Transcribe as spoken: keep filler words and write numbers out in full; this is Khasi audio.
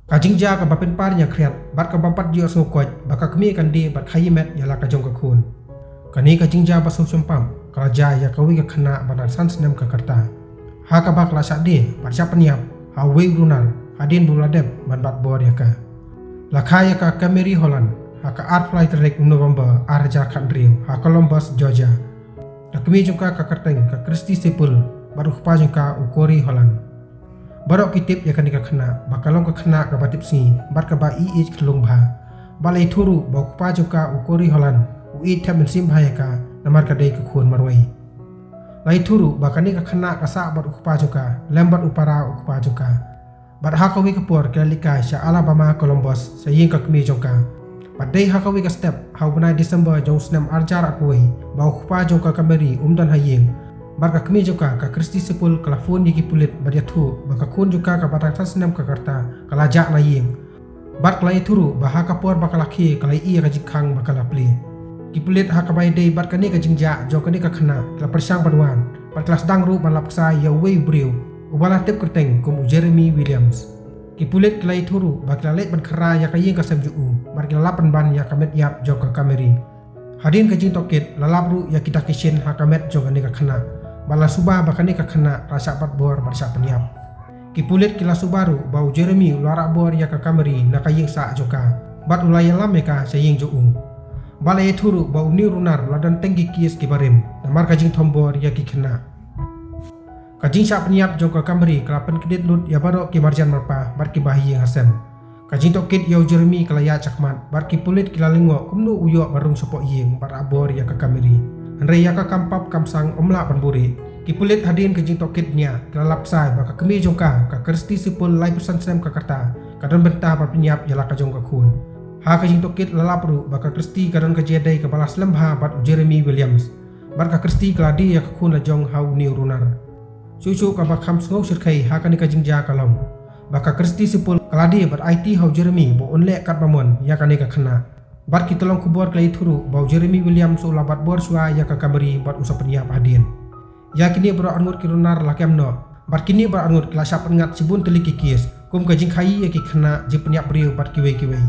Ka jingjia kaba pynpar ïa khriat bad kaba pat ïohsngew koit ba ka kmie kan die bad khaïi met ïa la ka jong ka khun. Kane ka jingjia ba sngewsih pam ka la jia ïa kawei ka khynnah ba dang san snem ka rta, ha kaba ka la shah die bad shah pynïap ha uwei u runar hadien ba u la dep ban bat bor ïa ka. La kha ïa ka Kamari Holland ha ka arphew lai tarik u November ar hajar khathynriew ha Columbus, Georgia. Ka kmie jong ka ka kyrteng ka Christy Sipple bad u kpa jong ka u Corey Holland. Baroh ki tip ïa kane ka khynnah ba ka long ka khynnah kaba tipsngi bad kaba ïeit khyllung bha. Bad la ïathuh ruh ba u kpa jong ka u Corey Holland u ïeit thep mynsiem bha ïa ka namar ka dei ka khun marwei. La ïathuh ruh ba kane ka khynnah ka sah bad u kpa jong ka lem bad u para u kpa jong ka. Bad ha kawei ka por ki la leit kai sha Alabama, Columbus sha ïing ka kmie jong ka. Bad dei ha kawei ka step ha u bnai December jong u snem ar hajar arphew wei ba u kpa jong ka Kamari um don ha ïing. Bad ka kmie jong ka ka Christy Sipple ka la phone ïa ki pulit bad ïathuh ba ka khun jong ka kaba dang san snem ka rta ka la jah na ïing. Bad ka la ïathuh ruh ba ha ka por ba ka la khie ka la ïohi ïa ka jingkhang ba ka la plie. Ki pulit ha kaba ïadei bad kane ka jingjia jong kane ka khynnah ki la pyrshang ban wan bad ki la sdang ruh ban lap ksai ïa uwei u briew uba la tip kyrteng kum u Jeremy Williams. Ki pulit ki la ïathuh ruh ba ki la leit ban khra ïa ka ïing ka sem jong u bad ki la lap pynban ïa ka met ïap jong ka Kamari. Hadien ka jingtohkit la lap ruh ïa ki dak ki shin ha ka met jong kane ka khynnah bad la suba ba kane ka khynnah ka la shah bat bor bad shah pynïap. Ki pulit ki la suba ruh ba u Jeremy u la rah bor ïa ka Kamari na ka ïing sah jong ka bad u la ïalam ïa ka sha ïing jong u. Bad la ïathuh ruh ba une u runar u la don teng ki kes kiba rim namar ka jingthombor ïa ki khynnah. Ka jingshah pynïap jong ka Kamari ka la pynkdit lut ïa baroh ki marjan marpa bad kiba ha ïing ha sem. Ka jingtohkit ïa u Jeremy ka la ïaid shakhmat bad ki pulit ki la lyngngoh kumno u ïoh ban rung shapoh ïing bad rah bor ïa ka Kamari. Hynrei ïa ka kam pap kam sang ym lah ban buhrieh. Ki pulit hadien ka jingtohkit bniah ki la lap ksai ba ka kmie jong ka ka Christy Sipple laiphew san snem ka rta ka don bynta ban pynïap ïa la ka jong ka khun. Ha ka jingtohkit la lap ruh ba ka Christy ka don ka jingïadei kaba la slem bha bad u Jeremy Williams. Bad ka Christy ka la die ïa ka khun la jong ha une u runar. Shuh shuh kaba kham sngew shyrkhei ha kane ka jingjia ka long ba ka Christy Sipple ka la die bad aiti ha u Jeremy ba un leh katba mon ïa kane ka khynnah. Bad ki tyllong khubor ki la ïathuh ruh ba u Jeremy Williams u la bat bor shuwa ïa ka Kamari bad u sa pynïap hadien. Ïa kine baroh arngut ki runar la kem noh bad kine baroh arngut ki la shah pynngat shibun tylli ki kes kum ka jingkhaïi ïa ki khynnah, jingpynïap briew bad kiwei kiwei.